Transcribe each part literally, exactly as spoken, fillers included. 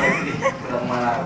Kurang malam.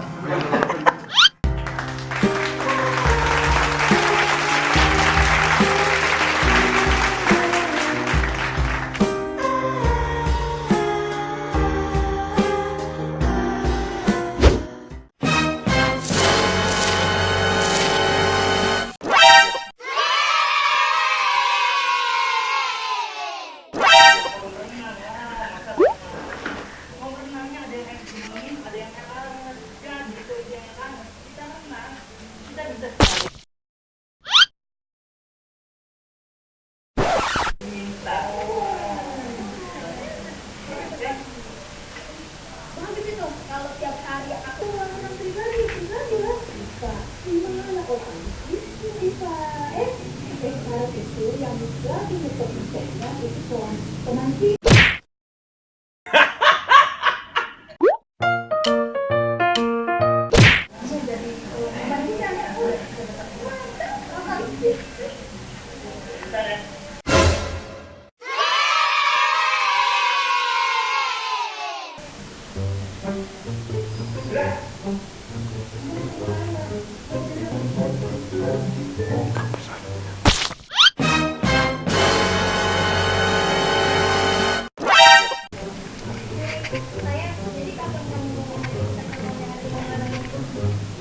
Bagus itu, kalau tiap hari aku orang pribadi, pribadi lah. Bisa. Di mana orang itu? Bisa. Eh, eh, sekarang itu yang lagi ngetop-ngetopnya itu pohon pemanci.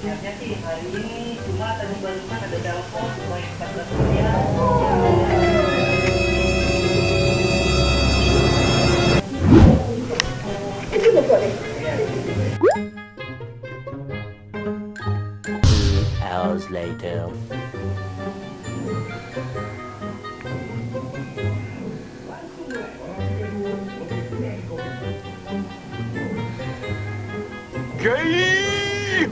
Sebenarnya sih hari ini, cuma tadi barusan ada telepon supaya empat belas miliar. Hours later. Gay!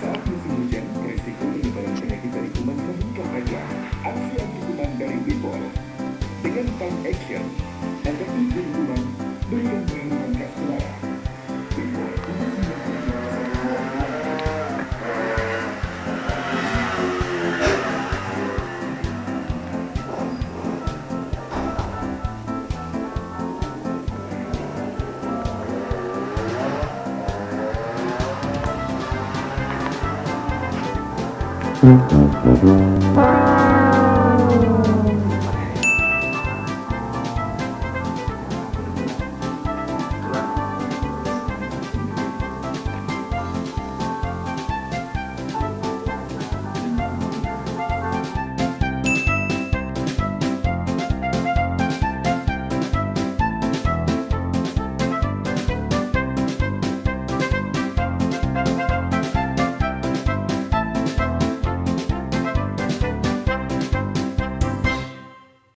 Saat musim hujan, resiko penyebaran penyakit dari kuman meningkat tajam. Aksi anti kuman dari Wipol. Dengan Pump Action, efektif jadi kuman, beri yang main angkat suara. Wipol untuk menangani masalah